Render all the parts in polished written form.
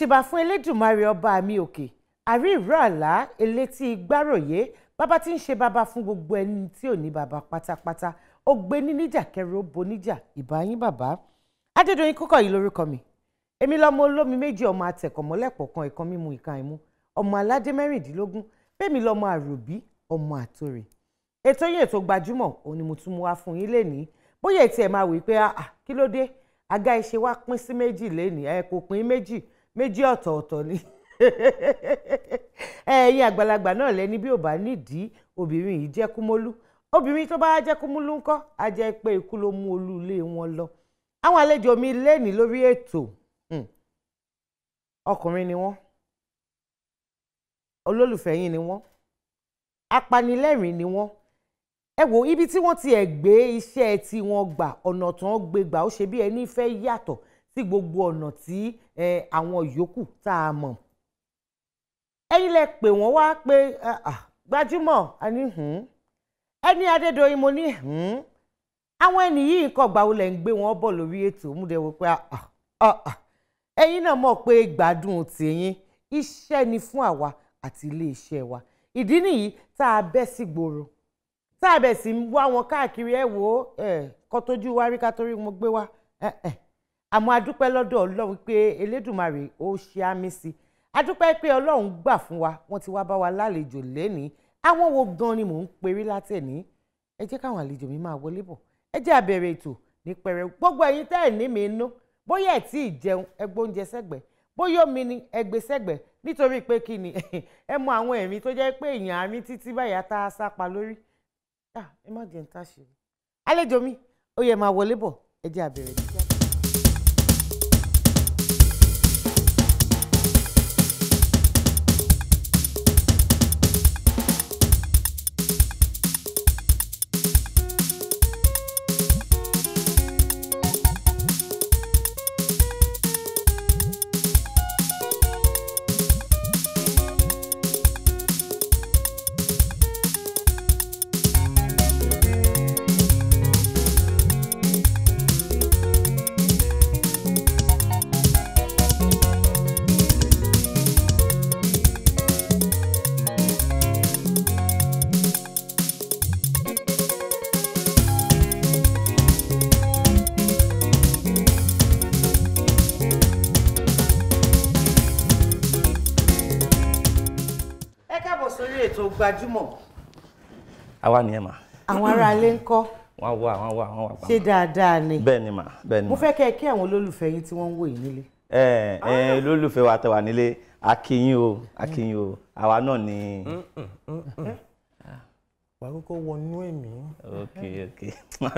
Ṣèbà fún Elédùmarè ọba mi òkè, àrí ìró àlá, elétí gbáròyé, bàbá tí ń ṣe bàbá fún gbogbo ẹni tí ò ní bàbá pátápátá. Ó gbé ní níjà kẹrù ó bo níjà, ìbá yín bàbá. Adédoyin Kúkọ̀yí lórúkọ mi. Èmi lọmọ olómi méjì, ọmọ atẹ̀kọ̀mọ́lẹ̀pọ̀ kan, ìkan mímu ìkan àìmú, ọmọ aládé 16, bẹ́ẹ̀mi lọmọ àròbí, ọmọ àtòrè. Ètò yín ètò Gbajúmọ̀ òun ni mo tún mú wá fún yín lénìí. Bóyá ètí ẹ̀ máa wí pé ah, kí ló dé àga ìṣe wa pín sí méjì lénìí? Ẹ kò pín méjì, méjì ọ̀tọ̀ọ̀tọ̀ ni. Ẹ̀yin àgbàlagbà náà lẹ́ni bí ò bá nídìí obìnrin yìí jẹ́ kúmólú. Obìnrin tó bá jẹ́ kúmólú ńkọ́, á jẹ́ pé ikú ló mú olú ilé wọn lọ. Àwọn àlejò mi lénìí lórí ètò, ọkùnrin ni wọ́n, olólùfẹ́ yín ni wọ́n, apanilẹ́rìn ni wọ́n. Ẹ wo ibi tí wọ́n ti ẹ̀ gbé iṣẹ́ tí wọ́n gbà, ọ̀nà tí wọ́n gbé gbà, ó ṣe bí ẹni fẹ́ yàtọ̀ sí gbogbo ọ̀nà tí àwọn yòókù tá a mọ̀. Ẹ̀yin lẹ pè wọ́n wá pé Gbajúmọ̀, a ní ẹni Adédoyin, mo ní àwọn ẹni yìí nǹkan gbà wo lẹ̀ ń gbé wọn bọ̀ lórí ètò. Mú dẹ̀ wò pé ẹ̀yin náà mọ̀ pé gbádùn tìyín iṣẹ́ ni fún àwa àti ilé iṣẹ́ wa. Ìdí nìyí tá a bẹ́ sí gbòòrò, tá a bẹ̀ sí ń wá wọn káàkiri. Ẹ wò ó, kọ́ tójú wá rí ká torí wọn gbé wá. Àmọ́ a dúpẹ́ lọ́dọ̀ Ọlọ́run pé Elédùmarè ó ṣe àmì sí i. A dúpẹ́ pé Ọlọ́run gbà fún wa, wọ́n ti wá bá wa lálejò lénìí. Àwọn wo gan ni mò ń perí látẹ̀ní? Ẹ jẹ́ káwọn àlejò mi máa wọlé bọ̀. Ẹ jẹ́ a bẹ̀rẹ̀ ètò ní pẹrẹu. Gbogbo ẹ̀yin tẹ́ ẹ̀ ní mi inú, bóyá ẹ̀ tí ì jẹun, ẹ gbóúnjẹ sẹ́gbẹ̀ẹ́, bóyá omi ni, ẹ gbé sẹ́gbẹ̀ẹ́, nítorí pé kí ni, ẹ mọ àwọn ẹ̀rín tó jẹ́ pé èèyàn àárín títí báyà tá a sápa lórí. Ẹ má jẹun tá a ṣe. Àlejò mi, ó yẹ máa wọlé bọ̀, ẹ jẹ́ a bẹ̀rẹ̀ ní kíákíá. Gbajúmọ̀. Àwa ni ẹ mà. Àwọn ará ilé ń kọ́. Wọ́n wà, wọ́n wà, wọ́n wà. Ṣé dáadáa ni? Bẹ́ẹ̀ ni mà, bẹ́ẹ̀ ni mà. Mo fẹ́ kẹ́ ẹ kí àwọn olólùfẹ́ yín tí wọ́n ń wò yín nílé. Ẹ ẹ olólùfẹ́ wa tẹ́ wà nílé, a kí yín o, a kí yín o, àwa náà ni. Wà á kọ́kọ́ wọnú ẹ̀mí. Ok, ok.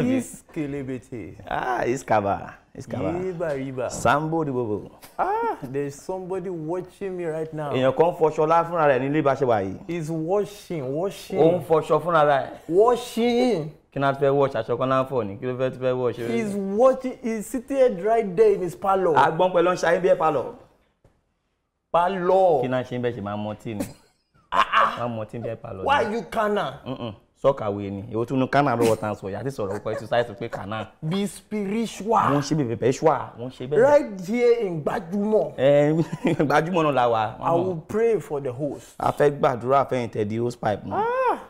Iskelebete. Ah, iskaba, iskaba. Riba riba. Sambo di bobo. Ah, there is somebody watching me right now. Èèyàn kan fọṣọ lá fúnra rẹ̀ nílé bá ṣe wà yìí. He's washing, washing. Ó ń fọṣọ fúnra rẹ̀. Washing. Kí náà fẹ́ wash, aṣọ kan náà ń fọ ni, kí ló fẹ́ fẹ́ wash. He's watching, he's seated right there in his parlour. Àgbọ̀n pẹ̀lú ń ṣayé bí ẹ̀ parlour. Parlour. Kí náà ṣe ń bẹ́ẹ̀ ṣe máa mọtí ni. Máa mọtí bí ẹ̀ parlour. Why you kana? Sọ́kàwé ni, èwo tún ní kánà lọ́wọ́ tá à ń sọ, ìyá ti sọ̀rọ̀ pé exercise pé kánà. Be spiritual. Wọ́n ṣe bèbè bẹ́ẹ̀ ṣùà, wọ́n ṣe bẹ́ẹ̀. Right here in Gbajúmọ̀. Ẹ Gbajúmọ̀ náà la wà. I will pray for the host. A fẹ́ gbàdúrà fẹ́yìn tẹ̀ di hose pipe mọ́.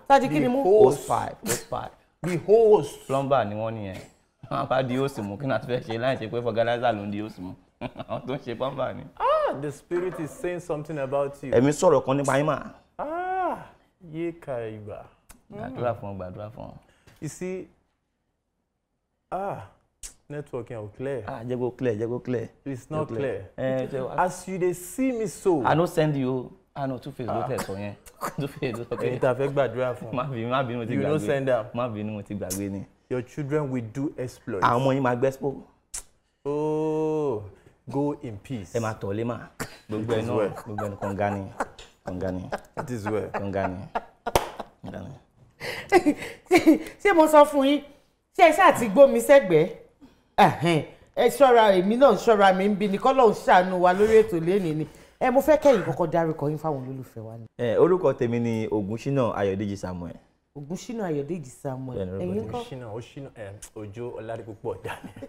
Tàbí kí ni mú? Hose pipe, hose pipe. The host. Plumber ni wọ́n nìyẹn. Wọ́n bá di hose mú, kí náà ti fẹ́ ṣe láì ṣe pé organizer ló ń di hose mú. Àwọn tó ń ṣe plumber ni. Ah, the spirit is saying something about you. Ẹ̀mí sọ̀rọ̀ kan nípa yín mà. Ah, yé kàìbà. Gbàdúrà fún, gbàdúrà fún. You see, ah, networking ò clear. Ah, jẹ́ kó clear, jẹ́ kó clear. It's not clear. As you dey see me so. I no send you. Ah no, Two-Face ló tẹ̀ sọ yẹn. Two-Face ló sọ pé. Ẹni tá a fẹ́ gbàdúrà fún. Má bínú, má bínú, mo ti gbàgbé. You no send am. Má bínú, mo ti gbàgbé ni. Your children will do exploits. Àwọn ọmọ yín máa gbẹ́ spo. Oh, go in peace. Ẹ máa tọ̀lé mà. Gbogbo ẹ̀ náà, gbogbo ẹ̀ kànga ni, kànga ni. It is well. Kànga ni, kànga ni. Ṣé mo sọ fún yín, ṣé ẹ ṣáà ti gbómi sẹ́gbẹ̀ẹ́? Ẹ ṣọ́ra, èmi náà ṣọ́ra mi ń bi ni, kọ́lọ́hún ṣàánú wa lórí ètò lénìí ni. Ẹ mo fẹ́ kẹ́yìn kọ́kọ́ dárúkọ yín fáwọn olólùfẹ́ wa ni. Ẹ orúkọ tèmi ni Ògúnṣínà Ayọ̀dèjì Samuel. Ògúnṣínà Ayọ̀dèjì Samuel. Ẹ̀yin kọ́? Ògúnṣínà, Òṣínà, Òjó Ọládipúpọ̀ Daniel.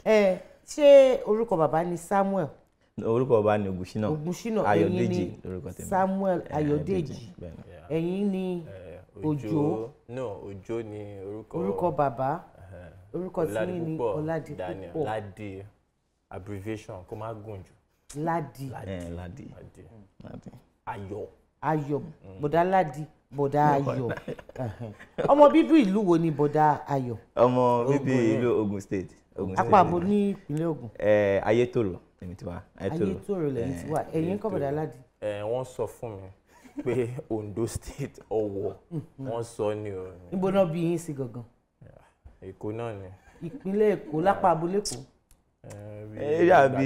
Ẹ ṣé orúkọ bàbá ni Samuel? Orúkọ bàbá ni Ògúnṣínà. Ògúnṣínà. Ayọ̀dèjì Ẹ̀yin ni lórúkọ tèmi. Samuel Ayọ̀dèjì. Bẹ́ẹ̀ ni. Ẹ̀yin ni Òjó. No, Òjó ni orúkọ. Orúkọ bàbá. Orúkọ tí yín ni Ọládipúpọ̀ Daniel. Ọládipúpọ̀. Ládì, abbreviation kó má gùn jù. Ládì. Ládì. Ládì. Ládì. Ayọ̀. Ayọ̀. Bọ̀dá Ládì, bọ̀dá Ayọ̀. Ọmọ bíbí ìlú wo ni bọ̀dá Ayọ̀? Ọmọ bíbí ìlú Ogun State. Ogun State. Apá abo ní ìpínlẹ̀ Ògùn? Ayétòrò lèmi ti wá. Ayétòrò lẹ́yìn ti wá. Ẹ̀yin kọ́, bọ̀dá Ládì? Wọ́n sọ fún mi pé Ondo State, Ọ̀wọ̀, wọ́n sọ ni o. Níbo náà bí yín sí gangan? Èkó náà ni. Ìpínlẹ̀ Èkó, lápá abúlé Èkó? Eré àbí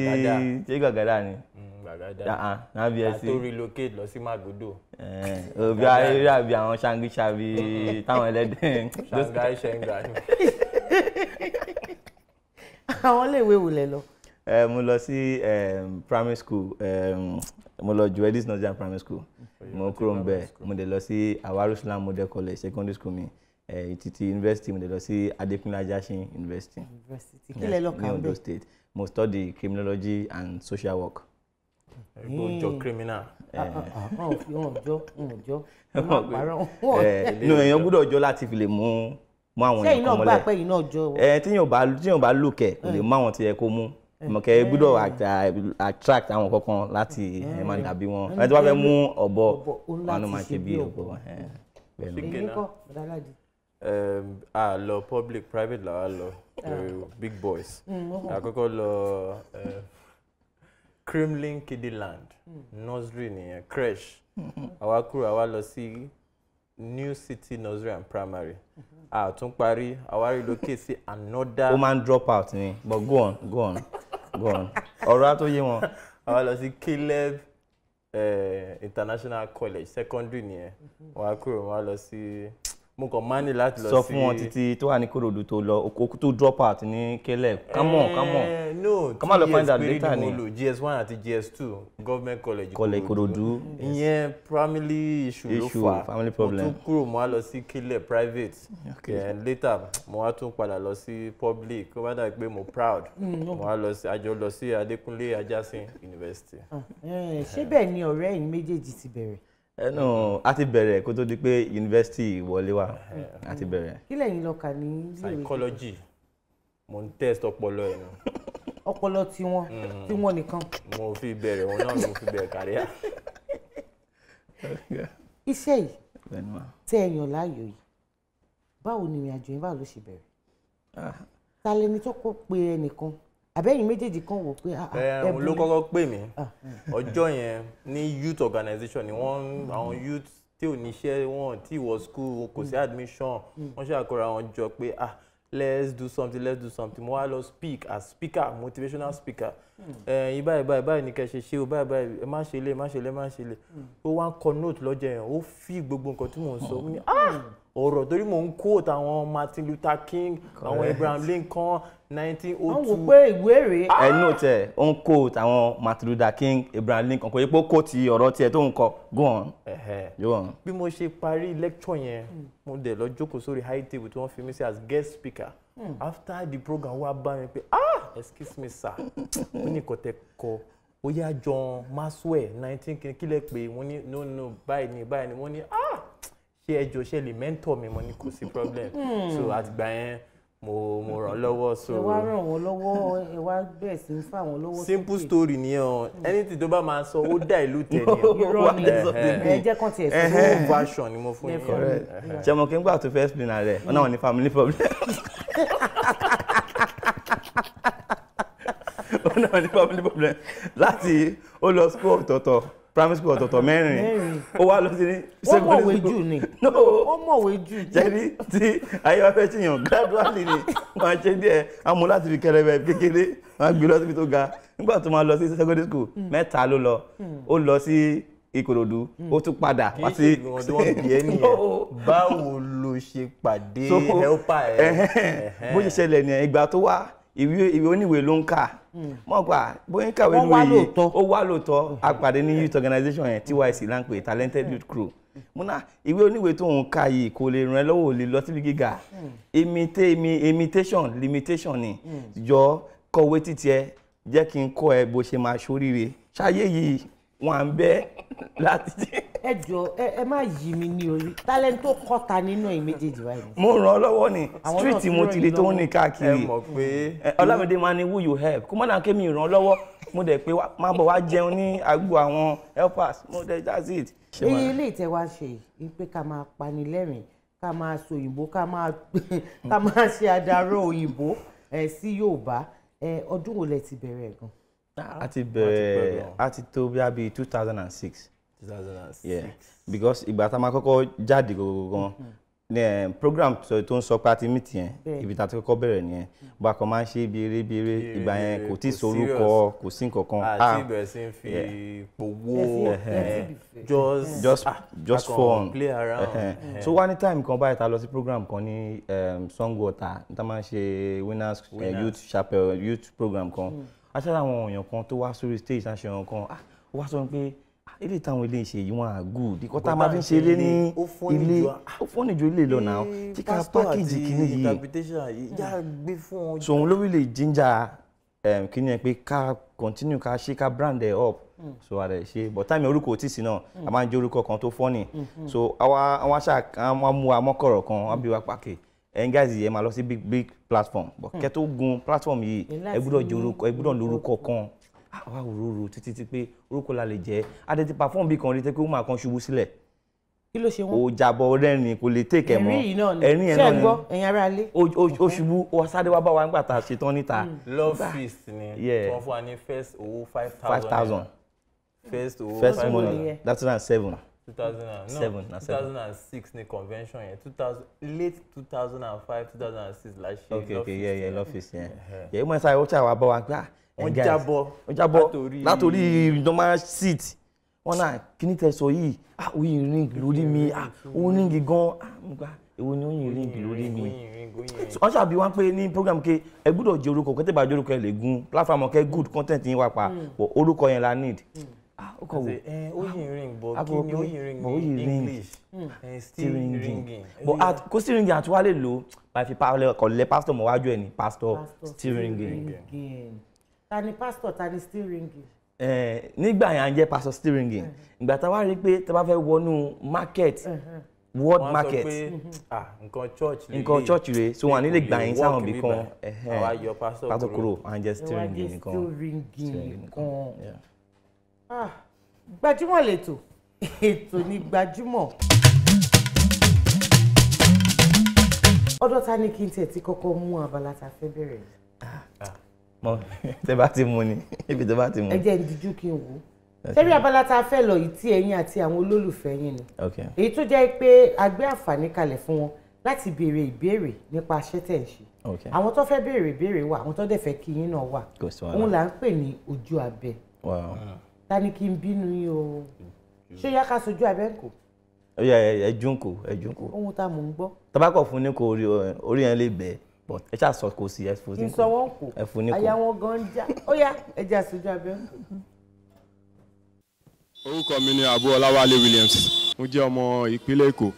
ṣé Gbàgádà ni? Gbàgádà. Náà bí ẹ sí. A tó relocate lọ sí Magodo. Òbí eré àbí àwọn Ṣangi bí táwọn ẹlẹ́dẹ̀. Shanghai Shenga ni. Àwọn iléèwé wo lẹ lọ? Mo lọ sí primary school, mo lọ Juedis Nursery Primary School. Mo kúrò ń bẹ̀, mo dẹ̀ lọ sí Awaru Islam Model College, secondary school mi. Títí university, mo dẹ̀ lọ sí Adekunle Ajasin University. University. Kí lẹ lọ kà Ní ń Ondo bẹ̀? State. Mo study criminology and social work. Ẹgbẹ́ òjò criminal. Wọn ò fi wọn jọ, wọn ò jọ, wọn má parọ́ wọn. No, èèyàn gbọ́dọ̀ jọ láti fi lè mú àwọn Sẹ́yìn èèyàn náà kan gbà mọ́lẹ̀. pé yìí náà jọ? Tíyàn bá lùkẹ̀, kò lè mú àwọn tí yẹ kó mú. Mọ̀kẹ́ gbọ́dọ̀ attract àwọn kankan láti ẹ máa dàbí wọn. Ẹni tó bá fẹ́ mú ọ̀bọ, Ọ̀bọ, ó ń wọn ló láti máa ṣe ṣe bí bí ọ̀bọ. ọ̀bọ. Bẹ́ẹ̀ ni. Ẹ̀yin kọ́, bọ̀dá Ládì? A lọ public, private làwa lọ. Big boys. Àkọ́kọ́ lọ Kremlin Kiddieland Nursery nìyẹn, crèche. Àwa kúrò, àwa lọ sí New City Nursery and Primary. A tún parí, àwa relocate sí another. Ó máa ń drop out ni, but go on, go on, go on, ọ̀rọ̀ á tó yé wọn. Àwa lọ sí Caleb International College, secondary nìyẹn. Wọ́n á kúrò, wọ́n á lọ sí, mo kàn máa ní láti lọ sí. Sọ fún wọn títí tó wà ní Kòròdú tó lọ okú tó drop out ní Caleb. Come on, come on. No, Come on, 2 lọ find years out péré later ni mo ni. lò, JS1 àti JS2, Government College College Ìkòròdú. Ìyẹn family issue ló Issue, fà á. family problem. Mo tún kúrò, mo wá lọ sí Caleb private. Then later mo wá tún padà lọ sí public. Ó bá dà pé mo proud, mo wá lọ sí, àjọ lọ sí Adékúnlé Ajásin University. Ṣé bẹ́ẹ̀ ni ọ̀rẹ́ ẹ̀yin méjèèjì ti bẹ̀rẹ̀? Ẹnu a ti bẹ̀rẹ̀ kó tó di pé yunifásitì wọlé wa, a ti bẹ̀rẹ̀. Kí lẹ̀yin lọ kà ní iléèwé? Psychology. Mo ń test ọpọlọ ẹ̀ nù. Ọpọlọ tiwọn, tiwọn nìkan? Mo fi bẹ̀rẹ̀ òun náà ni mo fi bẹ̀rẹ̀ career. Iṣẹ́ yìí Bẹ́ẹ̀ ni wà. tẹ́ ẹ yàn láàyò yìí, báwo ni ìrìn àjò yẹn, báwo ló ṣe bẹ̀rẹ̀? Ta lẹni tó kó pe ẹnìkan, àbẹ́yìn méjèèjì kan wò pé ah, ah, Òun ló ẹ̀bùn kọ́kọ́ pè mí ọjọ́ yẹn ní youth organization ni wọ́n. Àwọn youth tí ò níṣẹ́, wọn tí wọ school, kò sí admission, wọ́n ṣàkóra wọn jọ pé, "Ah, let's do something, let's do something." Mo wá lọ speak as speaker, motivational speaker. Ẹ̀yin báyìí báyìí báyìí ní kẹ́ ṣe ṣe o, báyìí báyìí, ẹ má ṣe lé, má ṣe lé, má ṣe lé. Ó wá ń kọ note lọ́jọ́ yẹn, ó fi gbogbo nǹkan tí mò ń sọ. Mo ní, "Ah, ọ̀rọ̀," torí mò ń quote àwọn Martin Luther King, àwọn Abraham Lincoln, 1902. Wọ́n wò pé ìwé rèé. Ẹ note ẹ, ó ń quote àwọn Martin Luther King, Abraham Lincoln, kò yẹ pé ó quote ọ̀rọ̀ tiẹ̀ tó ń kọ. Go on. Ẹ̀hẹ̀. Go on. Bí mo ṣe parí lecture yẹn, mo dẹ̀ lọ jókòó sórí high table tí wọ́n fi mí sí as guest speaker. After the program, wá bá mi pé, "Ah, excuse me sir," ó ní nǹkan tẹ́ kọ, ó yá, John Maxwell 19 kí lẹ pé? Mo ní, "No, no, báyìí ni, báyìí ni." Mo ní, "Ah, ṣé ẹ jọ̀ọ́, ṣe lè mentor mi?" Mo ní kò sí problem. So àtìgbà yẹn mo ràn lọ́wọ́, so Ẹ wá ràn wọ́n lọ́wọ́, ẹ wá bẹ̀rẹ̀ sí ń fà wọ́n lọ́wọ́ simple sókè. story nìyẹn o. Anything tó bá máa sọ, ó dá ìlú tẹ̀ ni. Irọ́ ni. Ẹhẹ́. Ẹ jẹ́ kán tiẹ̀ sọ. Full version ni mo fún yín. Correct. Ṣé mo kí n gbà tó fẹ́ explain rẹ̀, wọn náà ní family problem. Ó náà ní family problem láti ó lọ school ọ̀tọ̀ọ̀tọ̀, primary school ọ̀tọ̀ọ̀tọ̀ mẹ́rin. Mẹ́rin. Ó wá lọ sí ní Wọ́n mọ̀wé secondary school. jù ni. No. Wọ́n mọ̀wé jù. Jẹ́rí tí ayé wa fẹ́ ṣèyàn, gradually ni wọ́n á ṣe díẹ̀. Á mú láti fi kẹrẹbẹ kékeré, wọ́n á gbé lọ síbi tó ga. Nígbà tó máa lọ sí secondary school, mẹ́ta ló lọ. Ó lọ sí Ìkòròdú, ó tún padà Kì wá í sí. ṣe ìgbìmọ̀ tí wọ́n bí ẹ nìyẹn. Báwo ló ṣe pàdé So, helper ẹ? Ẹhẹ́n, bó ṣe ṣẹlẹ̀ nìyẹn. Ìgbà tó wá, ìwé oníwèé ló ń kà mọ̀ gbà bóyá ń kàwé Wọ́n wá nínú yìí. lóòótọ́. Ó wá lóòótọ́. A pàdé ní youth organization yẹn, TYC là ń pè, Talented Youth Crew. Múná ìwé oníwèé tó ń ka yìí kò lè ràn ẹ́ lọ́wọ́, ò lè lọ síbi gíga. Imitation limitation ni. Jọ kọ̀wé títí ẹ. Jẹ́ kí n kọ́ ẹ bó ṣe máa ṣoríire ṣáyé yìí wọn à ń bẹ́ láti jẹ́. Ẹ jọ, ẹ má yí mi ní orí. Talent tó kọ́ta nínú ẹ̀yin méjèèjì báyìí? Mo ràn ọ́ lọ́wọ́ ni. Àwọn náà Street mo tún ti ràn rí yín tó ń lọ́wọ́. rìn káàkiri. Ẹ mọ̀ pé Ọlámídé máa ní who you help, kó má dà kémi ràn ọ́ lọ́wọ́. Mo dẹ̀ pé má bọ̀ wá jẹun ní agbo àwọn helpers. Mo dẹ̀, that's it. Ṣé Èyí ilé ìtẹ́wá ṣe yìí pé ká máa pani lẹ́rìn, ká máa sọ òyìnbó, ká máa ṣe àdàrọ òyìnbó ẹ sí Yorùbá ẹ, ọdún wo lẹ ti bẹ̀rẹ̀ gan? A ti bẹ̀rẹ̀, a ti tó bí i 2006. 2006. Yeah, because ìgbà tá a máa kọ́kọ́ jáde gangan ní program tó ń sọ pé a ti meet yẹn, ibi tá a ti kọ́kọ́ bẹ̀rẹ̀ nìyẹn. Bá a kàn máa ń ṣe bí eré bí eré. Bí eré, Ìgbà bí yẹn eré, kò tí ì kò sorúkọ, serious. kò sí nǹkan kan. Àti bẹ̀rẹ̀ sí ń fi powó. Ẹ ti Just Just just a kàn fun. Play around. So wá ní time kan báyìí, ta lọ sí program kan ní Songwater, tá a máa ń ṣe winners, Winners. Youth chapel youth program kan. Aṣáájú àwọn èèyàn kan tó wá sórí stage ṣe nǹkan, ah, ó wá sọ pé, ah, ilé táwọn ilé ìṣe yìí, wọn à good ìkọ́ tá a máa fi ń ṣe ilé ní Ó funny ilé ju ó funny ju ilé lọ náà tí ká Pastor package àti kìíní yìí. Interpretation yìí já gbé fún ọ. So òun ló really ginger kíní yẹn pé ká continue, ká ṣe, ká brand ẹ̀ up. So a rẹ̀ ṣe, but time orúkọ ò tí sí náà, a máa ń jẹ́ orúkọ kan tó funny. So àwa ṣáà wọ́n mú wa mọ́kọ̀rọ̀ kan, wọ́n bí wa pàkè, ẹ̀yin guys yìí, ẹ máa lọ sí big big platform, but kẹ́ tó gun platform yìí, Ẹ láti ẹ gbọ́dọ̀ jẹ́ ní orúkọ, ẹ gbọ́dọ̀ lórúkọ kan. Àwa òróró títí tí pé orúkọ la lè jẹ́. A dẹ̀ ti perform bí kan rí tẹ́ pé ó máa kan ṣubú sílẹ̀. Kí ló ṣe wọ́n? Ó jábọ́ rẹ́rìn, kò lè take ẹ̀ mọ́. Ẹ̀rín yìí náà ni. Ẹ̀rín yẹn Ṣé náà ẹ ni. gbọ́, ẹ̀yin ará ilé? Ó ṣubú, ó wá sáré wá bá wa nígbà tá a ṣetán níta. Love feast ni. Yeah. Tí wọ́n fún wa ní first owó 5,000. 5,000. First owó. First 5,000. money. Nìyẹn. That's 2007. 2000 and, no, Seven, na seven. 2006 ni convention yẹn. 2000, late 2005, 2006 la ṣe Okay. Love Okay. Feast Yeah. yẹn. Love feast yẹn, yeah. Ó mọ̀ sáyé, ó ṣàwà bá wa gbà. Wọ́n jábọ́. Wọ́n jábọ́ látòrí- látòrí normal seat. Wọ́n náà kíní tẹ sọ yìí, ah, oyin ring lórí mi, ah, ó ring gan. Ah, mo gbà, èwo ni oyin ring lórí mi? Oyin ring, oyin ring. So, wọ́n ṣàbí wá pé ní program ké ẹ gbọ́dọ̀ jẹ́ orúkọ kẹ́tẹ́ bá jẹ́ orúkọ, ẹ lè gun platform kẹ́ good content yín wá pa, but orúkọ yẹn la need. Ah, ó kọ̀ wò. Ṣe, oyin ring, but A kí kò ni pé- oyin ring but ní oyin ring. English? Still Still ringing. ringing. But at kò still ringing àti wá lè lò bá fi kọ̀ lẹ pastor mọ̀ wájú ẹ̀ ní pastor still ringing. Ringing. Ta ni pastor, ta ni still ringing? Nígbà yẹn à ń jẹ́ pastor still ringing. Ìgbà tá a wá rí i pé tá a bá fẹ́ wọnú market, world Wọ́n sọ market, pé, ah, nǹkan church lélẹ̀. Nǹkan church rèé, so wọn à ní lè gbà yín sáwọn ibì kan. Àwa yọ pastor pastor kúrò. kúrò, à ń jẹ́ Ẹ still wá ringing jẹ́ nìkan. still ringing nìkan. Yeah. Ah, Gbajúmọ̀ lètò, ètò ní Gbajúmọ̀. Ọ̀dọ̀ ta ni kí n tiẹ̀ ti kọ́kọ́ mú abala tá a fẹ́ bẹ̀rẹ̀ yìí? Mọ tẹ bá ti mú ni, ibi tẹ bá ti mú. Ẹ jẹ́ ń dijú kí n wò ó. Ṣebí abala tá a fẹ́ lọ yìí tí ẹ̀yin àti àwọn olólùfẹ́ yín ni, èyí tó jẹ́ pé a gbé àǹfààní kalẹ̀ fún wọn láti béèrè ìbéèrè nípa iṣẹ́ tẹ̀ ń ṣe. Àwọn tó fẹ́ béèrè ìbéèrè wà, àwọn tó dẹ̀ fẹ́ kí yín náà wà. Kò sí wàhálà. Òun là ń pè ní ojú abẹ. Ta ni kí n bínú yín o? Ṣé yá ká sojú abẹ ń kò? Ó yá, ẹ jókòó, ẹ jókòó. Ohun tá mò ń gbọ́. Tabakọ̀ fún ní kò orí yẹn lè bẹ̀, but ẹ ṣáà sọ kò sí, ẹ fún Kí ní n sọ kò. wọ́n kò. Ẹ fún ní kò. Àyà wọn gan ń já. Ó yá, ẹ jẹ́ àsojú abẹ ń kò. Orúkọ mi ni Abu Ọláwálé Williams. Mo jẹ́ ọmọ ìpínlẹ̀ Èkó.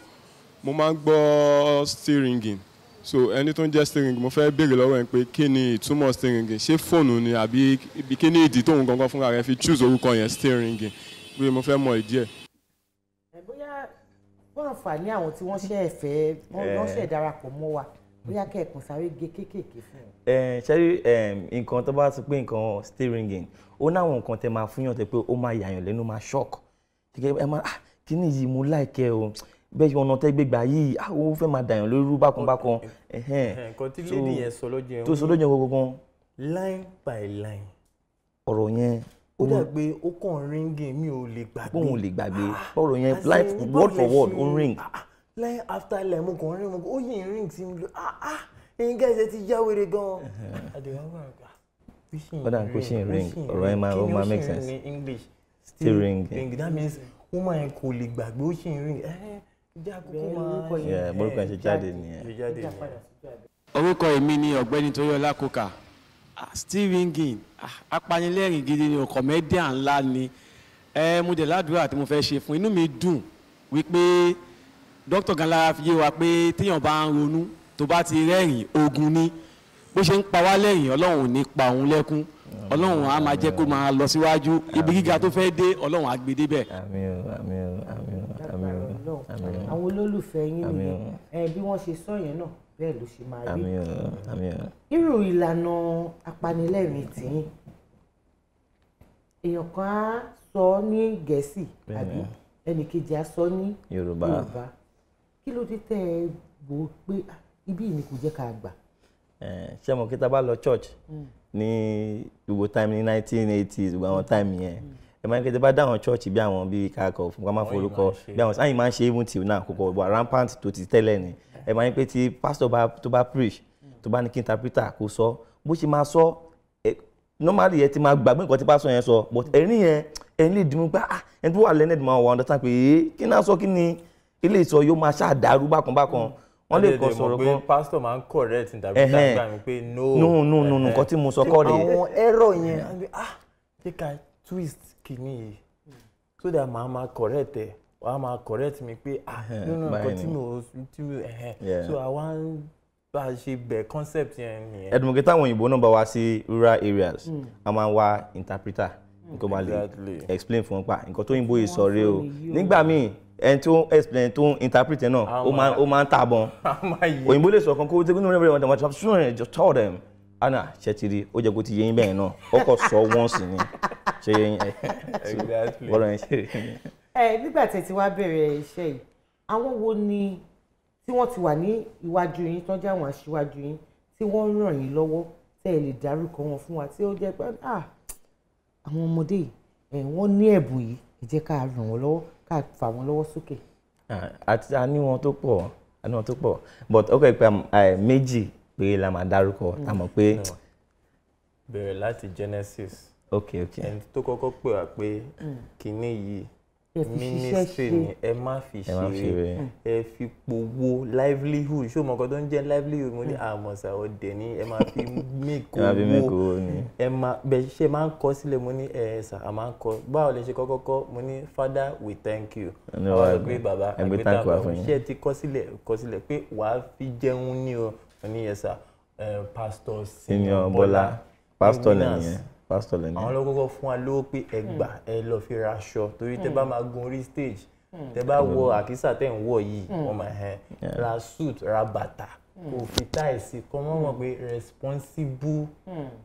Mo máa ń gbọ́ still ringing. So ẹni tó ń jẹ́ still ringing, mo fẹ́ béèrè lọ́wọ́ ẹ̀ pé kí ni ìtumọ̀ still ringing? Ṣé fóònù ni àbí ibi kí ni ìdí tóun gangan fúnra rẹ̀ fi choose orúkọ yẹn, still ringing? Pé mo fẹ́ mọ ìdí ẹ̀. Ẹ bóyá fún àǹfààní àwọn tí wọ́n ṣe ẹ̀fẹ́, wọ́n ṣe darapọ̀ mọ́ wa, bóyá kẹ́ẹ̀kan sáré gé kéékèèké fún wọn. Ẹ ṣe rí nǹkan tó bá sọ pé nǹkan still ringing, ó náwọn nǹkan tẹ máa fún yàn tẹ pé ó máa yàyàn lẹ́nu, máa shock. Kíkẹ́ ẹ máa, ah, kíní yìí mo like ẹ o, bẹ́ẹ̀ ọ̀nà tẹ́ gbégbá yìí, ah, ó fẹ́ máa dàyàn lórí rú bákan bákan. Ẹhẹ́n. Nǹkan tí So, lady yẹn sọ lọ́jọ́ yẹn, tó sọ lọ́jọ́ yẹn gangan, line by line, ọ̀rọ̀ yẹn ó dà pé ó kàn ringing, mi ò lè gbàgbé. Bóun lè gbàgbé ọ̀rọ̀ yẹn. As in, Life báwo word for lẹ word, ṣe- ó ń ring. Ah, ah, line after line, mo kàn ring, mo kàn ó yìn ring sí mi lọ. Ah ah, ẹ̀yin guys, ẹ ti já wèrè gan. Àdéhùn wà ah, ó ṣì ń Ó dà pé ó ṣì ń ring. ó ṣì ń Ọ̀rọ̀ yẹn Kí ó ni máa ó ṣì make ń sense. ring ní English? Still ringing. That means woman yẹn kò lè gbàgbé, ó ṣì ń ring. Ẹ jẹ́ àkókò Bẹ́ẹ̀ máa lórúkọ yẹn. Yeah, borúkọ yẹn ṣe jáde nìyẹn. ṣe jáde Ẹ jẹ́ nìyẹn. padà sójú abẹ. Orúkọ èmi ni Ọ̀gbẹ́ni Toríọlá Coker. Ah, still ringing. Ah, apanilẹ́rìn gidi ni o, comedian ńlá ni. Ẹ mo dẹ̀ ládùúrà tí mo fẹ́ ṣe fún, inú mi dùn wípé dókítà Ganlara fi yé wa pé téèyàn bá ń ronú, tó bá ti rẹ́rìn, ogun ni. Bó ṣe ń pa wá lẹ́rìn, Ọlọ́run ò ní pa òun lẹ́kún. Ọlọ́run á máa jẹ́ kó máa lọ síwájú, ibi gíga tó fẹ́ dé Ọlọ́run á gbé débẹ̀. Àmín o, àmín o, àmín o, àmín o, àmín o. Àwọn olólùfẹ́ yín Àmín nìyẹn. Bí wọ́n ṣe sọ yẹn náà bẹ́ẹ̀ ló ṣe máa rí. Àmín o, àmín o. Irú ìlànà apanilẹ́rìn tìyín, èèyàn kan á sọ ní Gẹ̀ẹ́sì àbí ẹnìkejì á sọ ní Yorùbá. Kí ló dé tẹ́ ẹ wò ó pé ibi yìí ni kò jẹ́ ká gbà? Ṣé mo kí tá bá lọ church ní gbogbo time ní 1980s, gbogbo àwọn time yẹn, ẹ máa ń kí tẹ bá dáhùn church bí àwọn bíi kakọ fún ká má forúkọ bí àwọn sáyìn máa ń ṣe even till now, kò kò wà rampant tó ti tẹ́lẹ̀ ni. Ẹ máa ń pé tí pastor bá tó bá preach, tó bá ní kí interpreter kó sọ bó ṣe máa sọ, normally ẹ ti máa gbàgbé nǹkan tí pastor yẹn sọ, but ẹ̀rín yẹn ẹ̀rín lè dùn gbá ẹni tó wà learned máa wà understand pé kí náà sọ, kí ni ilé ìsọ yóò máa ṣáà dàrú bákan bákan. Wọ́n lè kàn sọ̀rọ̀ kan, pastor máa ń correct interpreter gbà mí pé no no no no, nǹkan tí mo sọ kọ́ rèé. Àwọn error yẹn, ah, jẹ́ ká twist kìíní yìí so that màá máa correct ẹ̀, wàá máa correct mi pé ah, no no, nǹkan tí mo tí mo so àwa ń bá a ṣe bẹ̀ concept yẹn nìyẹn. Ẹdùnmọ̀kẹ́ táwọn òyìnbó náà bá wá sí rural areas, a máa ń wá interpreter nǹkan máa lè explain fún wọn pa nǹkan tó òyìnbó yìí sọ rèé o. Nígbà míì, ẹni tó explain, tó interpret náà, ó máa ń tàbọn. Òyìnbó lè sọ kan kó tẹ́gbọ́n ní rẹ̀ wọ́n wọ́n just tell them ana ṣètìrì ó jẹ́ kó ti yé yín bẹ́ẹ̀ náà, ó kọ̀ sọ wọ́n sì ni ṣe yé yín bọ́lá yẹn ṣe rí. Ẹ nígbà tẹ́ ti wá bẹ̀rẹ̀ iṣẹ́ yìí, àwọn wo ni tí wọ́n ti wà ní iwájú yín, tó jẹ́ àwọn aṣíwájú yín tí wọ́n ń ràn yín lọ́wọ́, tẹ́ ẹ lè dárúkọ wọn fún wa, tí ó jẹ́ pé àwọn ọmọdé yìí wọ́n ní ẹ̀bùn yìí, ẹ jẹ́ ká ràn wọ́n lọ́wọ́, ká fà wọ́n lọ́wọ́ sókè? Àti a ní wọn tó pọ̀, a ní wọn tó pọ̀, but ó kẹ́ pé méjì pé la máa dárúkọ, tá mọ̀ pé. Bẹ̀rẹ̀ láti Genesis. Ok. Ẹni tó kọ́kọ́ pè wá pé kinní yìí, ministry ni, ẹ má fi ṣeré, ẹ fi powó, livelihood. Ṣé o mọ̀ nǹkan tó ń jẹ́ livelihood? Mo ní àmọ̀sà ọ̀dẹ̀ ni, ẹ máa fi make owó, ẹ máa bẹ ṣe máa ń kọ sílẹ̀. Mo ní ẹ ṣà, a máa ń kọ. Báwo lẹ ṣe kọ́kọ́ kọ́? Mo ní, "Father, we thank you." Àwọn sọ pé bàbá àgbẹ̀tà, ṣé ẹ ti kọ́ sílẹ̀? Kọ́ sílẹ̀ pé wàá fi jẹun ní o. Mo ní yes sir. Pastor Senior Bọ́lá, pastor lẹ́yìn, pastor lẹ́yìn. Àwọn ló kọ́kọ́ fún wa lówó pé ẹ gbà, ẹ lọ fi ra aṣọ, torí tẹ bá máa gun orí stage, tẹ bá wọ àkísà tẹ̀ ń wọ̀ yìí, wọ́n máa ẹ̀ ra suit, ra bàtà, kò fi tie sí, kọ́ mọ́ mọ̀ pé responsible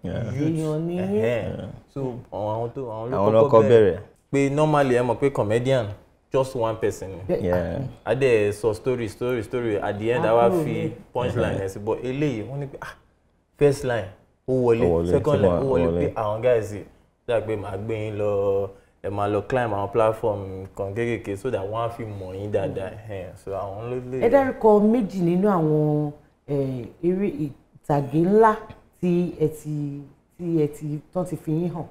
youth. So àwọn tó àwọn ló kọ́kọ́ bẹ̀rẹ̀ pé normally, ẹ mọ̀ pé comedian, just one person ni, a dẹ̀ sọ story, story, story, at the end a wá fi punchline ẹ̀ sí. But eléyìí, wọ́n ní pé ah, first line ó wọlé, second line ó wọlé, pé àwọn guys dà pé màá gbé yín lọ, ẹ máa lọ climb àwọn platform kan kéékèèké so that wọ́n á fi mọ̀ yín dáadáa. So àwọn ló lè. Ẹ dárúkọ méjì nínú àwọn eré ìtàgé ńlá tí ẹ ti tán ti fi yín hàn.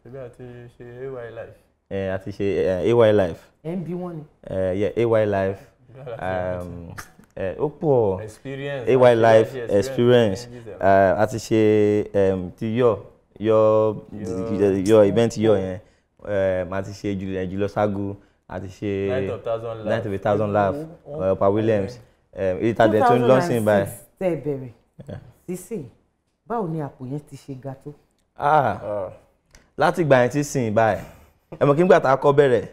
Ṣebí a ti ṣe AY Life. Ẹ a ti ṣe AY Life. Ẹ ń bí wọ́n ni. Yeah, AY Life, ó pọ̀. Experience. AY Life, experience, a ti ṣe ti yọ yọ yọ event yọ yẹn, a ti ṣe Julius Sagu, a ti ṣe Night of Thousand Laugh, Night of a Thousand Laugh, Pa Williams, èyí tá a dẹ̀ tún lọ́sìn báyìí. Tẹ́ ẹ bẹ̀rẹ̀ sísìn, báwo ni àpò yẹn ti ṣe ga tó? Láti ìgbà yẹn tí sìn báyìí, ẹ mọ̀ kí n gbà tá a kọ́ bẹ̀rẹ̀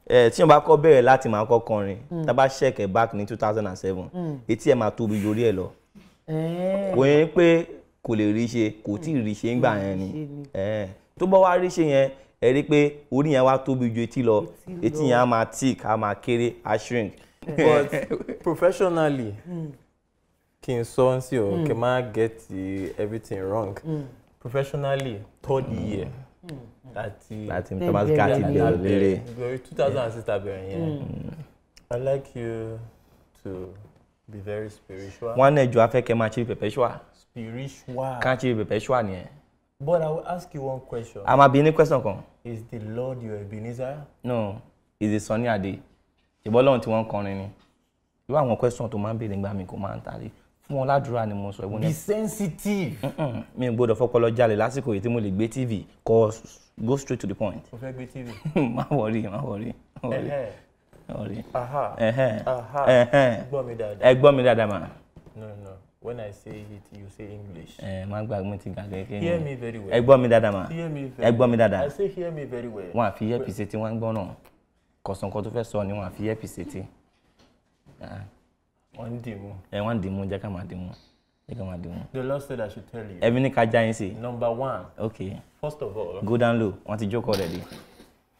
ẹ, tí wọ́n bá kọ́ bẹ̀rẹ̀ láti máa kọ́ kọrin, tá a bá ṣẹ̀kẹ̀ back ní 2007, etí ẹ̀ máa tóbi yorí ẹ̀ lọ. Kò yẹn pé kò lè rí ṣe, kò tí ì rí ṣe ńgbà yẹn ni. Tó bá wá rí ṣe yẹn, ẹ rí pé orí yẹn wá tóbi ju etí lọ, etí yẹn á máa thick, á máa kéré, á shrink. But professionally, kí n sọ ń sí o, kí n má get everything wrong, professionally, third year láti láti tọ́mátìkà ti bẹ̀rẹ̀ lérè. 2006 bẹ̀rẹ̀ yẹn. I like you to be very spiritual. Wọ́n á ní ẹjọ́ afẹ́kẹ́ máa ṣe perpetual. Spiritual. Ká ṣe perpetual nìyẹn. But I will ask you one question. A máa bi ní question kan. Is the Lord your Ebenezer? No, is the Sunny Ade. Ṣùgbọ́n lọ́run tí wọ́n ń kọrin ni. Irú àwọn question tó máa ń béèrè nígbà mi kò máa ń tàlé fún wọn ládùúrà ni mo sọ. Ìwọ Be sensitive. Mi ò gbọ́dọ̀ fọpọlọ jalè lásìkò yìí tí mo lè gbé TV kọ, go straight to the point. Mo fẹ́ gbé TV. Má worry, má worry, má worry, má worry. Aha. Gbọ́ mi dáadáa. Ẹ gbọ́ mi dáadáa mà. No, no. When I say it, you say English. Ẹ má gbàgbé ti gbàgbé kí ni. Hear me very well. Ẹ gbọ́ mi dáadáa mà. Hear me very Ẹ gbọ́ mi dáadáa. I say hear me very well. Wọ́n á fi earpiece tí wọ́n ń gbọ́ náà. Kọ̀sán kan tó fẹ́ sọ ni wọ́n á fi earpiece tí. Wọ́n ń dìmú. Ẹ wọ́n ń dìmú, jẹ́ ká máa dìmú. Jẹ́ ká máa dìmú. The Lord said I should tell you. Ẹbí ní ká já yín sí. Number one. Okay. First of all. Go down low. Wọ́n ti jókòó already.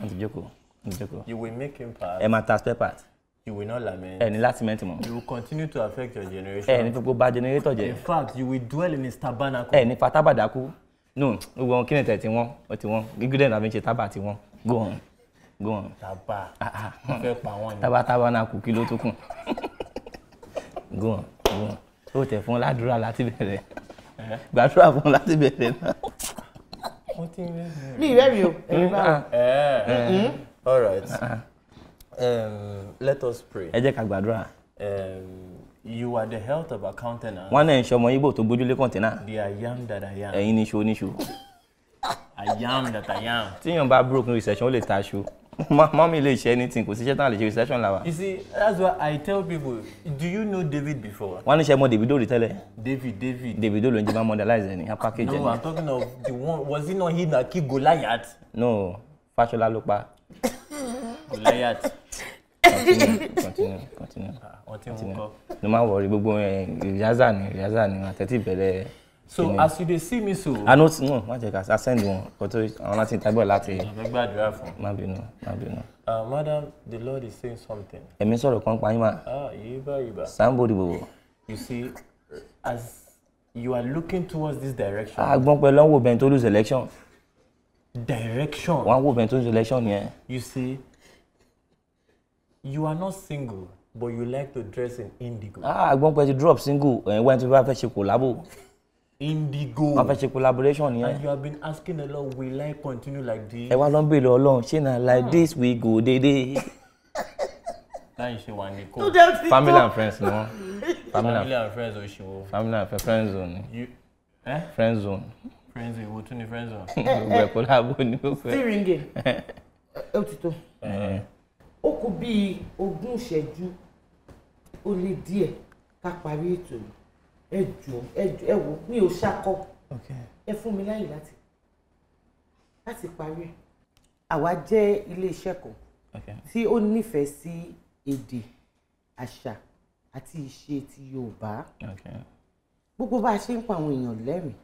Wọ́n ti jókòó. Wọ́n ti jókòó. You will make impact. Ẹ máa ta spare part. You will not lament. Ẹ ní láti mẹ́ntì mọ́. You will continue to affect your generation. Ẹ ní fipó bà generator jẹ́. In fact, you will dwell in his tabernacle. Ẹ ní fa tábà dákú. No, gbogbo wọn kíni tẹ̀ tí wọ́n, ó ti wọ́n. Ingredient àbí ń ṣe tábà tí wọ́n. Go on. Go on. Tábà. Wọ́n fẹ́ pa wọ́n ni. Tábà tábà náà kù kí ló tó kù. Go on. Go on. Ó tẹ̀ fún ládùúrà láti bẹ̀rẹ̀. Gbàdúrà fún láti bẹ̀rẹ̀ náà. Wọ́n ti ń rẹ́rìn-ín. Mi rẹ́rìn o. Ẹ̀yin báwo? All right. Let us pray. Ẹ jẹ́ ká gbàdúrà. You are the health of our countenance. Wọ́n náà ń ṣọmọ Igbo tó gbójúlé kọ̀ǹtínà. The I am that I am. Ẹ̀yin ni iṣu oníṣu. I am that I am. Tíyàn bá broke ní recession, ó lè ta aṣọ. Mọ́mí lè ṣe anything, kò sí iṣẹ́ tán lè ṣe recession làwà. You see, that's why I tell people, do you know David before? Wọ́n ní ṣe mọ Davido rí tẹ́lẹ̀. David. Davido ló ń jẹ́ máa modelize ẹ̀ ní, package ẹ̀ No, ní. I'm talking of the one, was it not him that killed Goliath? No, Fashola ló pa. Goliath. Continue. Wọ́n ti ń kọ́. No má worry, gbogbo rìhásà ni àtẹ̀tí ìbẹ̀rẹ̀. So as you dey see me so. I no no má jẹ́ ká send wọn kó tó àwọn láti ìtagbọ́ láti. Ẹ gbàdúrà fún. Má bínú, má bínú. Madam, the Lord is saying something. Ẹ̀mí sọ̀rọ̀ kan pa yín mà. Ah, yíba yíba. Sambo dìbò. You see, as you are looking towards this direction. Àgbọ̀n pẹ̀lú ọ̀hún wo bẹ́ẹ̀ tó lose election. Direction. Wọ́n á wo bẹ́ẹ̀ tó lose election yẹn. You see, you are not single, but you like to dress in indigo. Ah, àgbọ̀n pẹ̀lú ti drop single ẹ̀ wẹ́n tí wọ́n fẹ́ ṣe collabo. Indigo. Wọ́n fẹ́ ṣe collaboration yẹn. And you have been asking the Lord, will I continue like this? Ẹ wá lọ ń bèèrè Ọlọ́run, ṣé na like this we go dédé. Láì ṣe wà ní kò. Family and friends ni wọ́n. Family and friends òṣìwò. Family and friends zone ni. Friend zone. Friend zone, ìwò tún ni friend zone. Gbogbo ẹ̀ collabo ni ó fẹ́. Still ringing. Ó ti tó. Ó kù bíi 20 ìṣẹ́jú ó lé díẹ̀ ká parí ètò yìí. Ẹ jọ̀ọ́, ẹ wò, mi ò ṣakọ. Ẹ fún mi láyè láti parí ẹ̀. Àwa jẹ́ ilé-iṣẹ́ kan tí ó nífẹ̀ẹ́ sí èdè, àṣà àti ìṣe ti Yorùbá. Gbogbo bá a ṣe ń pa àwọn èèyàn lẹ́rìn-ín,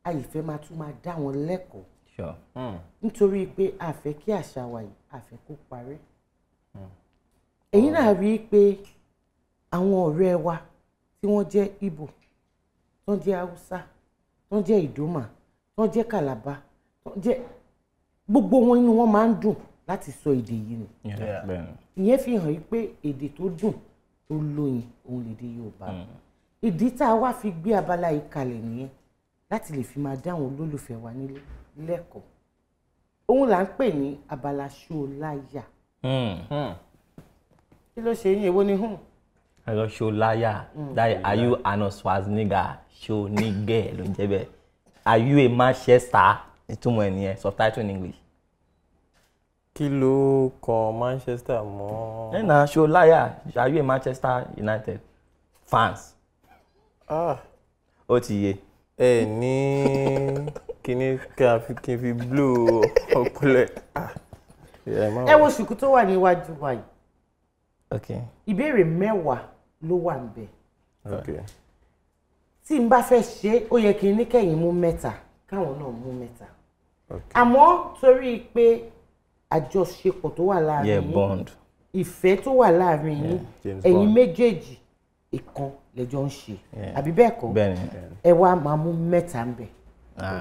a yìí fẹ́ máa tún máa dá wọn lẹ́kọ̀ọ́. Nítorí pé a fẹ́ kí àṣà wa yìí, a fẹ́ kó parẹ́. Ẹ̀yin náà rí i pé àwọn ọ̀rẹ́ wa tí wọ́n jẹ́ Ìgbò, tó ń jẹ́ Haúsá, tó ń jẹ́ Ìdómà, tó ń jẹ́ Kàlàbá, tó ń jẹ́ gbogbo wọn, inú wọn máa ń dùn láti sọ èdè yìí ni. Ìyẹn fi hàn yí pé èdè tó dùn tó lóyin òun lèdè Yorùbá. Ìdí tá a wá fi gbé abala yìí kalẹ̀ nìyẹn láti lè fi máa dá àwọn olólùfẹ́ wa nílé lẹ́kọ̀ọ́. Òun là ń pè ní abala ṣóláyà. Kí ló ṣe yín? Èwo ni hùn? Hello, Ṣóláyà. That are you Arnold Schwarzenegger? Ṣó nígẹ̀ ló ń jẹ́ bẹ́ẹ̀. Are you a Manchester? Ìtumọ̀ ẹ̀ nìyẹn, subtitle in English. Kí ló kan Manchester mọ́? Ẹ na Ṣóláyà, are you a Manchester United fans? Ó ti yé. Ẹ ní kíní kí n fi blow ọpọlọ. Ẹ wo ṣùkú tó wà níwájú wa yìí. Ìbéèrè 10 ló wà níbẹ̀. Tí n bá fẹ́ ṣe, ó yẹ kí n ní kẹ́yìn mú 3, káwọn náà mú 3. Àmọ́ torí pé àjọṣepọ̀ tó wà láàrin yín, ìfẹ́ tó wà láàrin yín, ẹ̀yin méjèèjì ìkan lẹ́jọ́ ń ṣe. Àbí bẹ́ẹ̀ kọ́? Ẹ wá máa mú 3 níbẹ̀.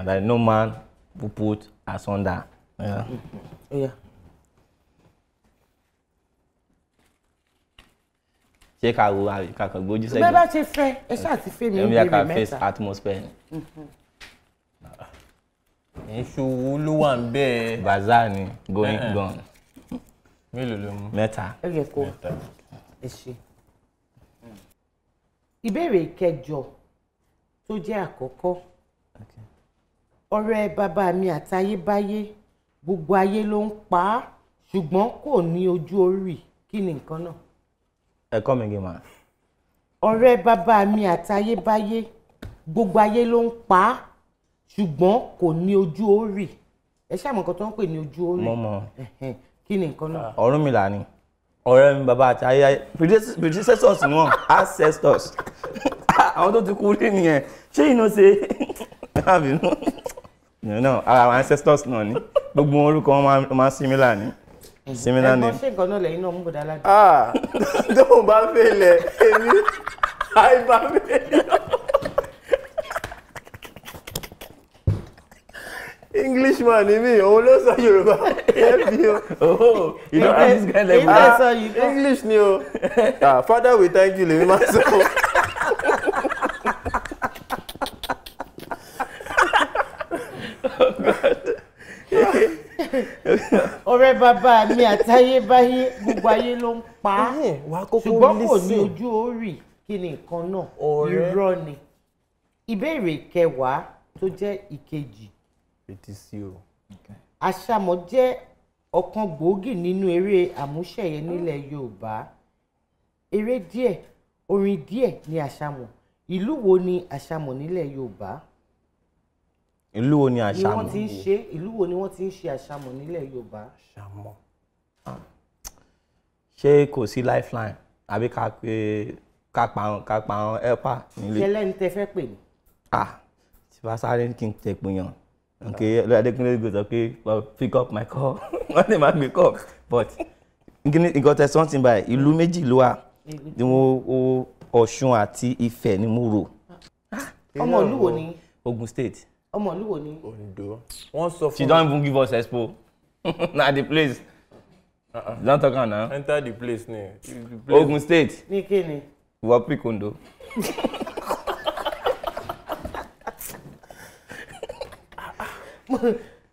That no man will put asunder. Ṣé ká wo àkàkọ̀ gbójú sẹ́gbẹ̀ẹ́? Bẹ́ẹ̀ bá ṣe fẹ́, ẹ ṣáà ti fẹ́ mi ń béèrè 3. Ẹ̀mí face atmosphere. Ìṣòwò ló wà ń bẹ́ẹ̀. Bazaar ni going gone. Mélòó ló mú? 3. Ẹ yẹ kó ẹ ṣe. Ìbéèrè kẹjọ tó jẹ́ àkọ́kọ́. Ọ̀rẹ́ bàbá mi àtayébáyé, gbogbo ayé ló ń pa á, ṣùgbọ́n kò ní ojú orí. Kí ni nǹkan náà? Ẹ kọ́ mi gé ma. Ọ̀rẹ́ bàbá mi àtayébáyé, gbogbo ayé ló ń pa á, ṣùgbọ́n kò ní ojú orí. Ẹ ṣàmọ̀ nǹkan tó ń pè ní ojú orí. Mo mọ̀. Ẹ̀hẹ̀n, kí ni nǹkan náà? Ọ̀rúnmìlà ni ọ̀rẹ́ mi bàbá àti ayé predecessors ni wọ́n, ancestors, àwọn tó ti kú rí nìyẹn. Ṣé you know say àbínú you know ara àwọn ancestors náà ni gbogbo wọn, orúkọ wọn máa ń similar ni, similar Ẹ̀gbọ́n, name. ṣé nǹkan náà lẹ́yìn náà mú bọ̀dá aládùn? Ah, tóun bá fẹ́lẹ̀, èmi àìbá fẹ́lẹ̀. Englishman ni mí, òun ló sọ Yorùbá. Ẹ fi o. Oh, you don't have this kind Èyí level. tẹ́ sọ yìí kọ́. English ni o. Ah, Father, we thank you lèmi máa sọ. Ọ̀rẹ́ bàbá mi àtayébáyé, gbogbo ayé ló ń pa á, Wàá kókó ṣùgbọ́n kò ní listen. ojú orí. Kí ni nǹkan náà? Ọ̀rẹ́. Irọ́ ni. Ìbéèrè kẹwàá tó jẹ́ ìkejì. Fetí sí o. Àṣàmọ̀ jẹ́ ọ̀kan gbòógì nínú eré àmúṣẹ̀yẹ nílẹ̀ Yorùbá. Eré díẹ̀, orin díẹ̀ ni àṣàmọ̀. Ìlú wo ni àṣàmọ̀ nílẹ̀ Yorùbá? Ìlú wo ni Ni àṣà wọ́n mọ̀? ti ń ṣe, ìlú wo ni wọ́n ti ń ṣe àṣàmọ̀ nílẹ̀ Yorùbá? Ṣàmọ̀. Ṣé kò sí lifeline àbí ká pé ká pa àwọn helper nílé? Ṣẹlẹ́ ní tẹ fẹ́ pè ní. Ah, tí bá sáré kí n tẹ pé yàn, ok, lórí Adékúnlé gbé sọ pé, "Well, pick up my call." Wọ́n lè má gbé call, but nǹkan tẹ something báyìí, ìlú méjì ló wà ni mo o, Ọ̀ṣun àti Ifẹ̀ ni mo rò. Ọmọ ìlú wo ni? Ogun State. Ọmọ ìlú wo ni? Ondo. Wọ́n sọ She fún don even give us expo na the place. You don talk am now. Enter the place ni. The place. Ogun State. Ní kí ni? Wọ́n pick Ondo.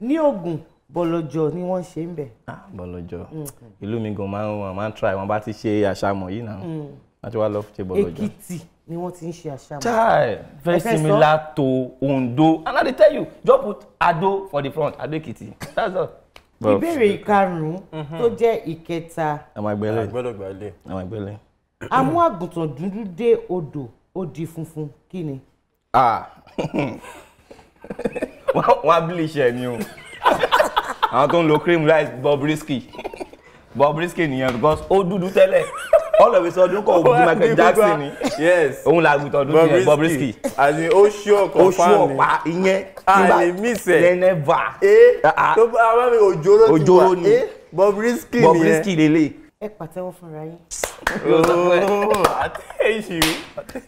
Ní Ògùn, Bọ̀lọ̀jọ̀ ni wọ́n ṣe ń bẹ̀. Ah, Bọ̀lọ̀jọ̀, ìlú mi gan máa ń wọn máa ń try wọn bá ti ṣe àṣàmọ̀ yìí náà, wọ́n ti wá lọ ṣe Bọ̀lọ̀jọ̀. Èkìtì ni wọ́n ti ń ṣe àṣàmọ̀. Chai, very Ẹ fẹ́ sọ? similar to Ondo, and I dey tell you, just put Ado for the front, Ado Ekiti, that's all. Ìbéèrè ìkarùn-ún tó jẹ́ ìkẹta. Àwọn àgbẹ̀lẹ̀. Gbọ́dọ̀ gbàlẹ̀. Àwọn àgbẹ̀lẹ̀. A mú àgùntàn dúdú dé odò, ó di funfun. Kí ni? Ah, wọ́n á bleach ẹ̀ ni o. Àwọn tó ń lo cream rice, Bobrisky, Bobrisky nìyẹn, because ó dúdú tẹ́lẹ̀, all of a sudden ó kọ̀ ojú Michael Jackson ni. Yes. Òun làgùntàn dúdú yẹn, Bobrisky. As in, ó sure Oṣù confirm ni. ọ̀pá ìyẹn. A lè miss ẹ̀. Never. Eh, Ah, ah. tó bá bá mi òjòrò ti wà. Òjòrò ni. Eh, Bobrisky nìyẹn. Bobrisky lele. Ẹ pàtẹ́wọ́ fúnra yín. Oh, I tell you.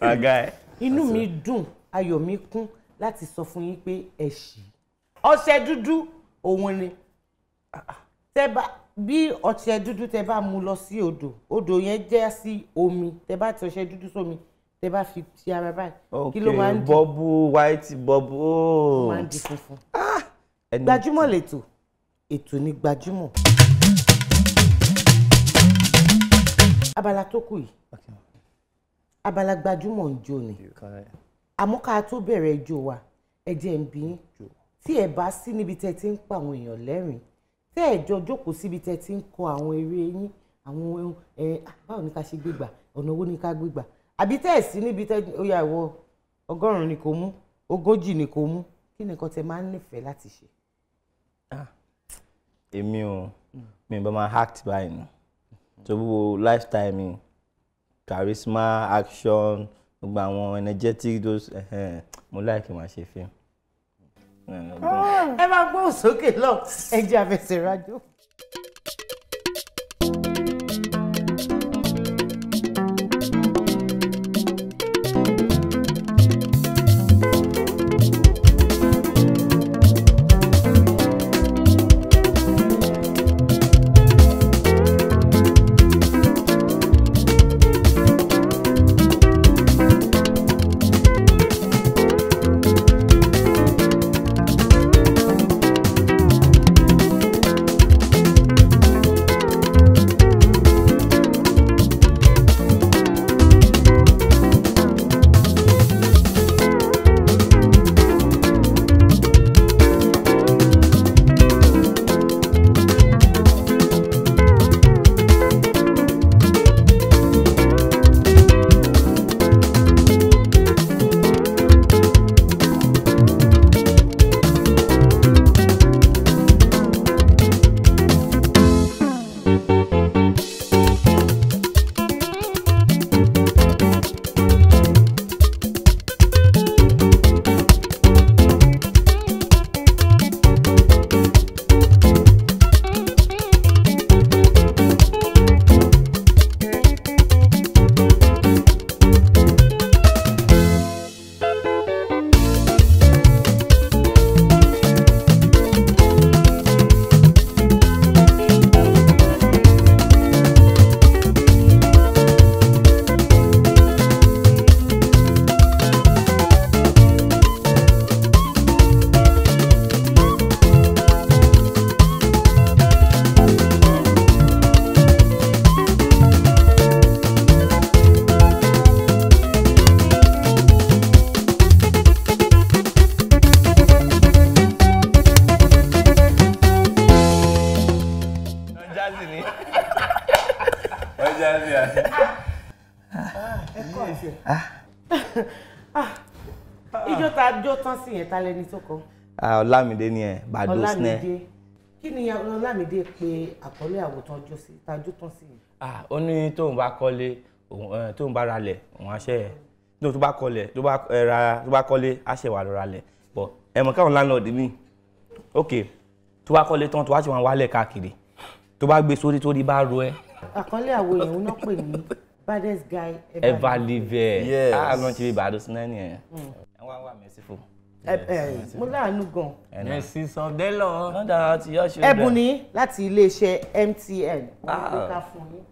My guy. Inú mi dùn, ayọ̀ mi kún láti sọ fún yín pé ẹ ṣì. Ọṣẹ dúdú òun ni. Tẹ́ bá bí ọṣẹ dúdú, tẹ́ bá mú lọ sí odò, odò yẹn jẹ́ sí omi, tẹ́ bá ti ọṣẹ dúdú sómi, tẹ́ bá fi ti ara báyìí, kí ló máa ń di? Bubble, white bubble. Ó máa ń di funfun. Gbajúmọ̀ lètò, ètò ní gbajúmọ̀. Abala tó kù yìí, abala gbajúmọ̀ ń jó ni. Àmọ́ ká tó bẹ̀rẹ̀ ijó wa, ẹ jẹ́ ń bi yín, tí ẹ bá sí níbi tẹ́ ti ń pa àwọn èèyàn lẹ́rìn, tẹ́ ẹ jọ jókòó síbi tẹ́ ti ń kọ àwọn eré yín, àwọn ohun ẹ, báwo ni ká ṣe gbégbà, ọ̀nà owó ni ká gbégbà, àbí tẹ́ ẹ sí níbi tẹ́ ó yà wọ 100 ni kò mú, 40 ni kò mú, kí ni nǹkan tẹ́ máa ń nífẹ̀ẹ́ láti ṣe? Èmi ò mi ò bá máa act báyìí ni tó gbogbo lifestyle mi, charisma, action, gbogbo àwọn energetic those, mo like máa ṣe film. Ẹ máa gbóhùn sókè lọ, ẹ jẹ́ àfẹsẹ̀rájò. Ijó ta jó tán sí yẹn, ta lẹni tó kọ? Ah, Ọlámídé ni ẹ, Bado Sneh. Ọlámídé. Kí ni Ọlámídé pe àkọlé àwòtán jó sí ta jó tán sí yẹn? Ah, ó ní tóun bá kọ́lé, òun tóun bá ralẹ̀, òun á ṣe ẹ̀. Tó bá kọ́lẹ̀, tó bá ra, tó bá kọ́lé, á ṣe wà lọ ralẹ̀. But ẹ mọ̀ káwọn landlord mi. Ok, tó bá kọ́lé tán, tó bá ṣe wọn wálẹ̀ káàkiri. Tó bá gbé sórí torí bá ro ẹ. Àkọlé àwo yẹn òun náà pè ní baddest guy Ever live ẹ. Yes. Ah, lọ́n ti bí Bado Sneh nìyẹn. Ẹ wá wà merciful. Ẹ mo láàánú gan. Mercy of the Lord. Wọ́n dára ti yọ́ ṣe. Ẹ̀bùn ní láti iléeṣẹ́ MTN. Wọ́n ní ká fún yín.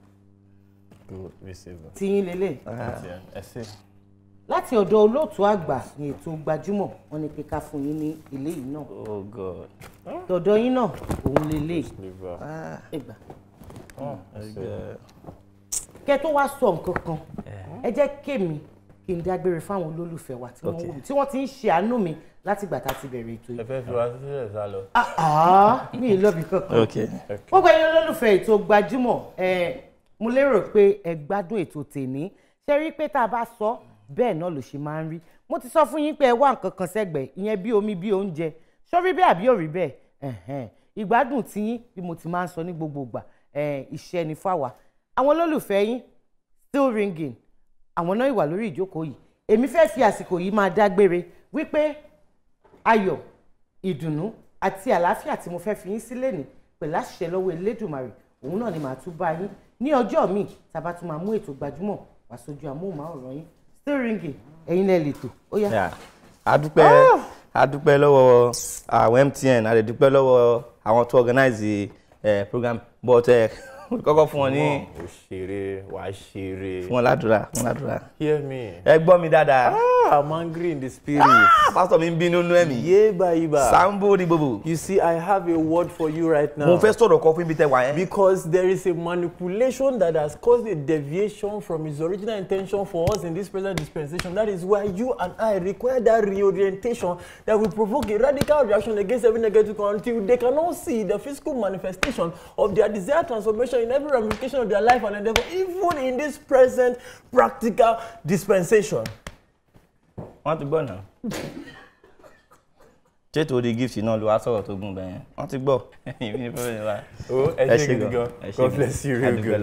Good receiver. Tiyín lélẹ̀. Ẹ ṣé. Láti ọ̀dọ̀ olóòtú àgbà ní ètò gbajúmọ̀, wọ́n ní pé ká fún yín ní ilé yìí náà. Oh God. Tọ̀dọ̀ yín náà òun lélẹ̀. Ẹ gbà. Kẹ́ tó wá sọ nǹkan kan, ẹ jẹ́ kémi kí n dágbére fáwọn olólùfẹ́ wa tí wọ́n wò mí, tí wọ́n ti ń ṣe àánú mi látìgbà tá a ti bẹ̀rẹ̀ ètò yìí. Ẹ fẹ́ fi wá sílẹ̀ sá lọ. Mi ì lọ́bi kankan. Okay. Gbogbo ẹ̀yin olólùfẹ́ ètò gbajúmọ̀, mo lérò pé ẹ gbádùn ètò tèní. Ṣe rí pé tá a bá sọ bẹ́ẹ̀ náà ló ṣe máa ń rí. Mo ti sọ fún yín pé ẹ wá nǹkan kan sẹ́gbẹ̀ẹ́, ìyẹn bí omi bí oúnjẹ. Ṣó rí bẹ́ẹ̀ àbí ò rí bẹ́ẹ̀? Ìgbádùn tiyín bí mo ti máa ń sọ ní gbogbo ìgbà, iṣẹ́ ni fáwa. Àwọn olólùfẹ́ yín still ringing, àwọn náà ìwà lórí ìjókòó yìí. Èmi fẹ́ fi àsìkò yìí máa dágbére wípé ayọ̀, ìdùnnú àti àlàáfíà tí mo fẹ́ fi yín sílẹ̀ ní pẹ̀lú àṣẹ lọ́wọ́ Elédùmarè, òun náà ni màá tún bá yín ní ọjọ́ míì tá a bá tún máa mú ètò gbajúmọ̀ wá sójú amóhùnmáwòrán yín. Still ringing, ẹ̀yin lẹ lè tò ó yá. A dúpẹ́, a dúpẹ́ lọ́wọ́ àwọn MTN, a lè dúpẹ́ lọ́wọ́ àwọn tó organize program, but kọ́kọ́ fún wọn ní. Ó ṣeré, wàá ṣeré. Fún wọn ládùúrà, fún wọn ládùúrà. Hear me. Ẹ gbọ́ mi dáadáa. I'm angry in the spirit. Pastor mi ń bínú nú ẹ̀mí. Yéba ibà. Sambo ni gbogbo. You see, I have a word for you right now. Mo fẹ́ sọ̀rọ̀ kan fún ibi tẹ́ wà yẹn. Because there is a manipulation that has caused a deviation from his original intention for us in this present dispensation. That is why you and I require that reorientation that will provoke a radical reaction against every negative until they cannot see the physical manifestation of their desired transformation in every ramification of their life and endeavor, even in this present practical dispensation. Wọ́n ti gbọ́ náà. Ṣé torí gift náà ló wá sọ̀rọ̀ tó gùn bẹ́ẹ̀ yẹn? Wọ́n ti gbọ́. Ẹ ṣé gidi gan. God bless you real good.